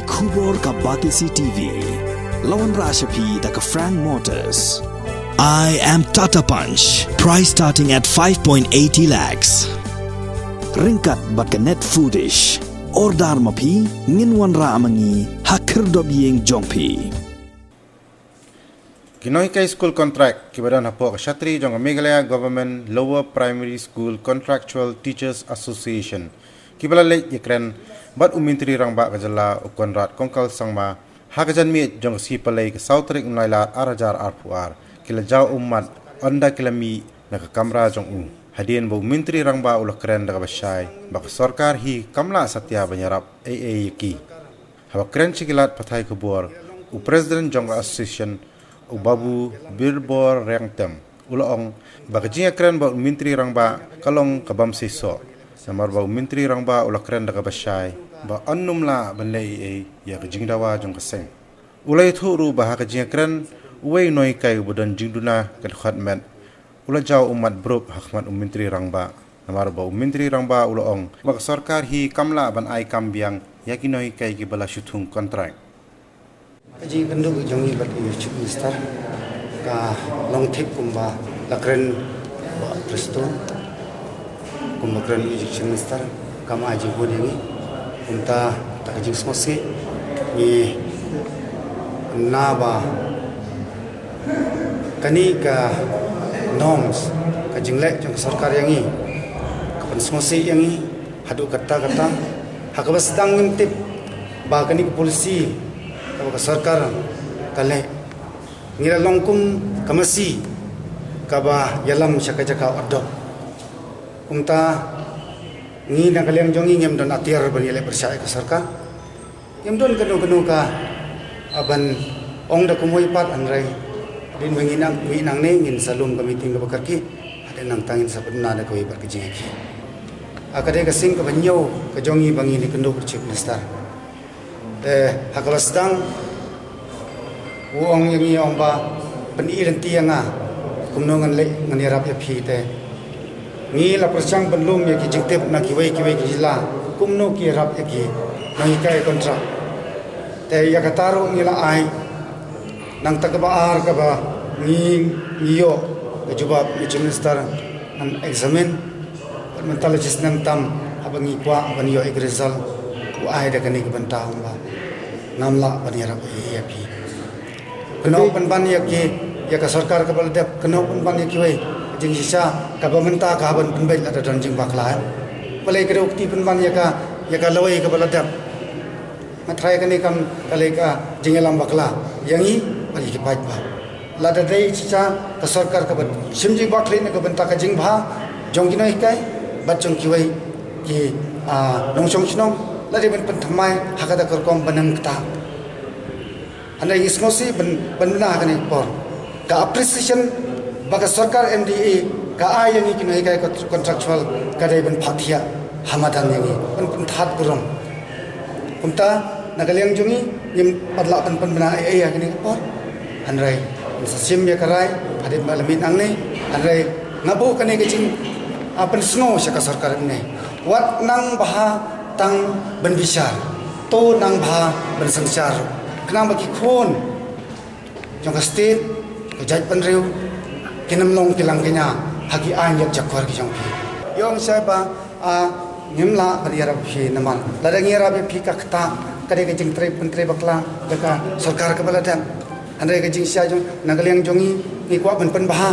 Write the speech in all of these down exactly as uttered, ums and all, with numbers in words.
Khubor ka Batesi T V. La wanrah sha phi da ka Frank Motors. I am Tata Punch. Price starting at five point eighty lakhs. Ryngkat bad ka Net Foodish. Order ma phi, ngin wanrah ma ngi ha khyrdop ïing jong phi. Ki nonghikai skul contract kiba don hapoh ka shatri jong ka Meghalaya Government Lower Primary School Contractual Teachers Association kiba la leit ïakren bad u Myntri Rangbah ka jylla u Conrad Kongkal Sangma ha ka janmiet jong ka sngi Palei ka saw tarik u Nailar ar hajar arphew ar ki la jaw ummat ynda ki la mih na ka kamra jong u. Hadien ba u Myntri Rangbah u la kren da kaba shai ba ka sorkar hi kam lah satia ban ïarap ei ei ïa ki. Haba kren sha ki lad pathai khubor, u President jong ka Association, u Babu Birbor Rengtem, u la ong ba ka jingïakren bad u Myntri Rangbah ka long ka bym seisoh. Namar ba u Myntri Rangbah u la kren da kaba shai ba un ym lah ban leh ei ei ïa ka jingdawa jong ka seng. U la ïathuh ruh ba ha ka jingïakren uwei u nonghikai uba don jingduna ka dkhot met u la jaw ummat bruk ha khmat u Myntri Rangbah. Namar ba u Myntri Rangbah u la ong ba ka sorkar hi kam lah ban ai kam biang ïa ki nonghikai kiba la shu thung contract. Ka jingïakynduh jong ngi bad u Chief Minister ka long thik kumba la kren Bah Prestone, kumba kren u Chief Minister, kam ai jinghun ïa ngi. Kumta, da ka jingsngewsih ngi na ba kane ka norms, ka jingleh jong ka sorkar ïa ngi, ka pynsngewsih ïa ngi haduh katta katta. Ha kaba sdang ngim tip ba kane ka policy kaba ka sorkar ka leh, ngi la long kum ka masi kaba ïalam sha ka jaka ot dok. Kumta, ngi na ka liang jong ngi ngim don atiar ban ïaleh pyrshah ïa ka sorkar. Ngim don kano kano ka, ah, ban ong da kumwei pat, hynrei hadien ba ngi nang, ngi nangne ngin sa lum ka meeting kaba kyrkieh. Hadien nangta ngin sa pynbna da kawei pat ka jingïakhih. Ah, ka dei ka sien kaba hynñiew ka jong ngi ba ngin ïakynduh bad u Chief Minister. Te ha kaba sdang u ong ïa ngi, ong ba pyni lynti ïa nga kumno ngan leh, ngan ïarap ïa phi. Te ngi la pyrshang ban lum ïa ki jingtip na kiwei kiwei ki jylla kumno ki ïarap ïa ki nonghikai contract. Te ïa kata ruh ngi la ai. Nangta kaba ar kaba ngi, ngi ïoh ka jubab na u Chief Minister, ngan examine. Bad mynta la shisnem tam haba ngi kwah ban ïoh ïa ka result, u ai da kane ka bynta, ong ba ngam lah ban ïarap ïa phi. Kynnoh pynban ïa ki, ïa ka sorkar kaba la dep, kynnoh pynban ïa kiwei. Jingshisha kaba mynta ka hap ban pynbeit lada don jingbakla, eh. Balei ka dei u kti pynban ïa ka, ïa ka lawei kaba la dep? Nga tharai kane kam ka lei ka jingïalam bakla ïa ngi bad ïa ki paidbah. Lada dei shisha ka sorkar kaba shim jingbakla na ka bynta ka jingbha jong ki nonghikai bad jong kiwei ki, ah, nongshong shnong, la dei ban pynthymmai ha kata ka rukom ban ym ktah. Hynrei ngi sngewsih ban, ban bna ha kane ka por. Ka appreciation ba ka sorkar M D A ka ai ïa ngi ki nonghikai kontr-, contractual ka dei ban phah thiah ha madan ïa ngi, ban pynthad burom. Kumta, na ka liang jong ngi, ngim pat lah ban pynbna ei ei ha kane ka por. Hynrei ngin sa shim ïa ka rai hadien ba la mih nangne. Hynrei nga buh kane ka jing, ah, pynsngew sha ka sorkar mynne. Wat nang bha tang ban bishar, to nang bha ban synshar, khnang ba ki khun jong ka state, ka jaitbynriew kin ym long ki langkñia ha ki aiñ ïap jakor ki jong phi. Ïa ong shai ba, ah, ngim lah ban ïarap ïa phi namar lada ngi ïarap ïa phi ka ktah, ka dei ka jingtrei pyntrei bakla da ka sorkar kaba la dep. Hynrei ka jingshisha jong, na ka liang jong ngi, ngi kwah ban pynbha.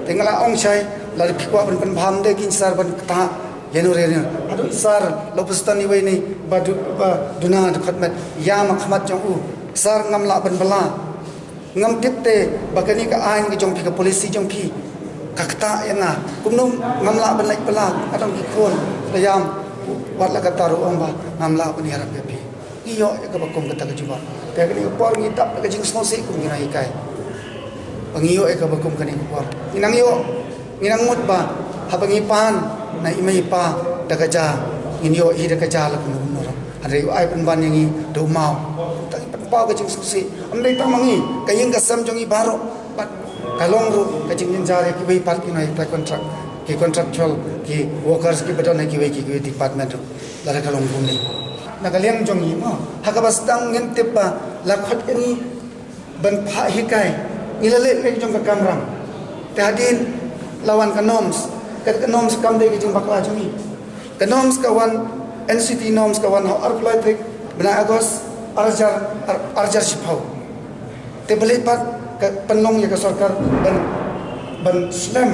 Te nga la ong shai, lada phi kwah ban pynbha, ym dei ki sar ban ktah ïano re ïano. Haduh sar Lopustan iwei ne ba du-, ba duna dkhot met ïa ma khmat jong u, sar ngam lah ban bylla. Ngam tip te ba kane ka aiñ ka jong phi, ka policy jong phi ka ktah ïa nga. Kumno ngam lah ban leit bylla, ka dang ki khun, la ïam. Wat la katta ruh ong ba ngam lah ban ïarap ïa phi. Ngi ïoh ïa kaba kum kata ka jubab. Te kane ka por ngi dap da ka jingsngewsih kum ki nonghikai ba ngi ïoh ïa kaba kum kane ka por. Ngi nang ïoh, ngi nang mut ba haba ngi pan na i mei i pa da ka ja, ngin ïoh hi da ka ja la kumno kumno ruh. Hynrei u ai pynban ïa ngi da u maw. Tang ngi pynpaw ka jingsngewsih. Ym dei tang ma ngi, ka ïing ka sem jong ngi baroh. Bad ka long ruh ka jingjynjar ïa kiwei pat ki nonghikai contract, ki contractual, ki workers kiba don ha kiwei ki, kiwei department ruh. Lada ka long kumne. Na ka liang jong ngi mo, ha kaba sdang ngin tip ba la khot ïa ngi ban phah hikai, ngi la leh leng jong ka kamram. Te hadien la wan ka norms, ka, ka norms kam dei ka jingbakla jong ngi. Ka norms ka wan, N C T norms ka wan ha u arphew lai tarik bnai August, arhajar, ar, arhajar shiphew. Te balei pat ka pynlong ïa ka sorkar ban, ban slem,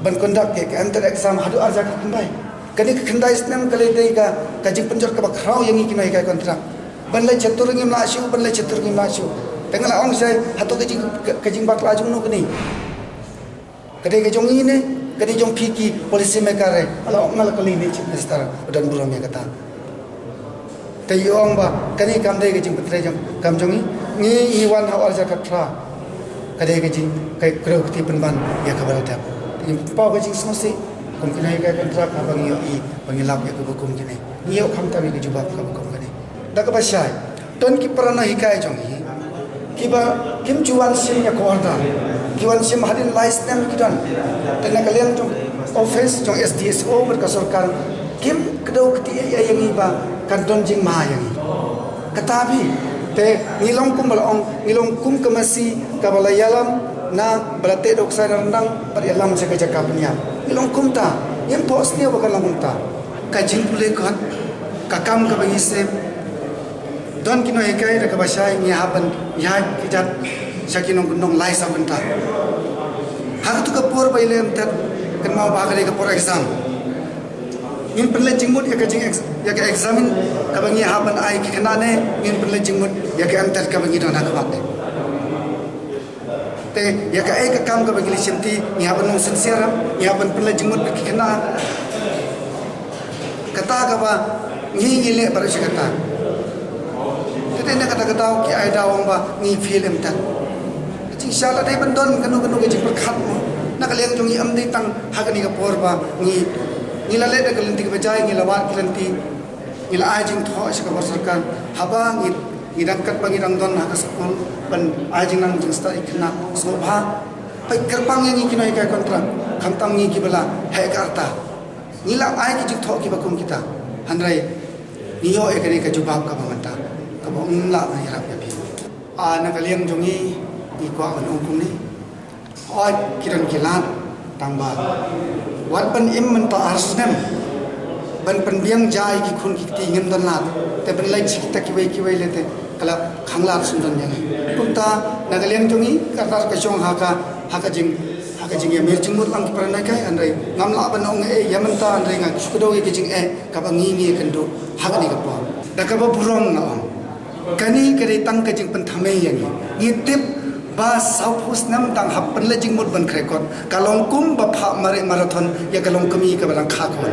ban conduct ïa ka MTET exam haduh arhajar khatkhyndai. Kane ka khyndai snem ka la dei ka, ka jingpynjot kaba khraw ïa ngi ki nonghikai contract. Ban leit sha tur ngim lah shuh, ban leit sha tur ngim lah shuh. Te nga la ong shai, hato ka jing, ka, ka jingbakla jong no kane? Ka dei ka jong ngi ne, ka dei jong phi ki policy maker re? Nga la ong, nga la kylli ne Chief Minister, u don burom ïa kata. Te i ong ba kane kam dei ka jingpyntrei jong, kam jong ngi. Ngi, ngi wan ha u arhajar khatphra. Ka dei ka jing, ka kdew kti pynban ïa kaba la dep. Te ngi pynpaw ka jingsngewsih kum ki nonghikai contract haba ngi ïohi ba ngi lap ïa kiba kum kine. Ngi ïoh khamtam ïa ka jubab kaba kum kane. Da kaba shai, don ki para nonghikai jong ngi kiba kim ju wan shim ïa ka order. Ki wan shim hadien lai snem ki don. Te na ka liang jong office jong S D S O bad ka sorkar kim kdew kti ïa, ïa ngi ba kan don jingma ïa ngi. Kata phi, te ngi long kum ba la ong, ngi long kum ka masi kaba la ïalam na ba la teh da u ksai na ryndang bad ïalam sha ka jaka pynïap. Ngi long kumta, ngim phohsniew ba kan long kumta. Ka jingpule kot, ka kam kaba ngi sep, don ki nonghikai da kaba shai ngi hap ban ïaid kjat sha ki nongkyndong lai saw kynta. Ha katu ka por ba i leh MTET, kynmaw ba ha ka dei ka por exam. Ngin pynleit jingmut ïa ka jing ex-, ïa ka exam kaba ngi hap ban ai ki khynnah ne ngin pynleit jingmut ïa ka MTET kaba ngi don ha khmat ne? Te ïa kaei ka kam kaba ngi leit shim ti, ngi hap ban long sincere, ngi hap ban pynleit jingmut bad ki khynnah. Kata kaba ngi, ngi leh baroh shi katta. Te dei na kata ka daw ki ai daw ong ba ngi fail MTET. Jingshisha la dei ban don kano kano ka jingpyrkhat mo. Na ka liang jong ngi ym dei tang ha kane ka por ba ngi, ngi la leh da ka lynti kaba jai, ngi la wad ki lynti. Ngi la ai jingthoh sha ka bor sorkar haba ngi, ngi dang, katba ngi dang don ha ka skul ban ai jingnang jingstad ïa ki khynnah, sngewbha peit kyrpang ïa ngi ki nonghikai contract, khamtam ngi kiba la heh ka rta. Ngi la ai ki jingthoh kiba kum kita, hynrei ngi ïoh ïa kane ka jubab kaba mynta kaba ym lah ban ïarap ïa phi. Ah, na ka liang jong ngi, ngi kwah ban ong kumne. Hooid, ki don ki lad, tang ba wat ban im mynta ar snem ban pynbiang jai ki khun ki kti ngim don lad. Te ban leit sha kita kiwei kiwei lei te ka la khanglad sngewdon ïa ngi. Kumta na ka liang jong ngi ka rta ka shong ha ka, ha ka jing, ha ka jingïamir jingmut lang ki para nonghikai, hynrei ngam lah ban ong eh ïa mynta, hynrei nga shu kdew ïa ka jingeh kaba ngi ngi ïakynduh ha kane ka por. Da kaba burom nga ong, kane ka dei tang ka jingpynthame ïa ngi. Ngi tip ba sawphew snem tang hap pynleit jingmut ban khreh kot. Ka long kum ba phah mare marathon ïa ka longkmie kaba dang kha khun.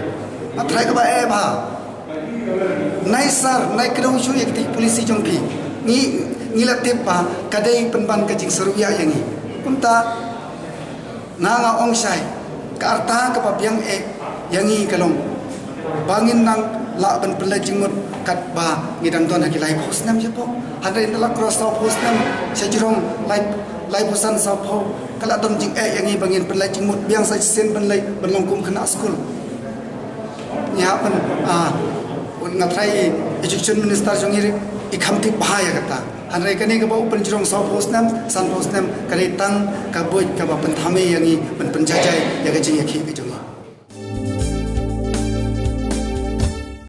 Nga tharai kaba eh bha. Nai sar, nai kdew shuh ïa kita ki policy jong phi. Ngi, ngi la tip ba ka dei pynban ka jingsyrwiah ïa ngi. Kumta nga, nga ong shai, ka rta kaba biang eh ïa ngi ka long ba ngin nang lah ban pynleit jingmut katba ngi dang don ha ki laiphew snem shapoh. Hynrei ngi la cross sawphew snem, sha jrong lai, laiphew san sawphew, ka la don jingeh ïa ngi ba ngin pynleit jingmut biang sa shisien ban leit ban long kum khynnah skul. Ngi hap ban, ah, nga tharai i Education Minister jong ngi ruh i kham tip bha ïa kata. Hynrei kane kaba u pynjrong sawphew snem, sanphew snem, ka dei tang ka buit kaba pynthame ïa ngi ban pynjaijai ïa ka jingïakhih ka jong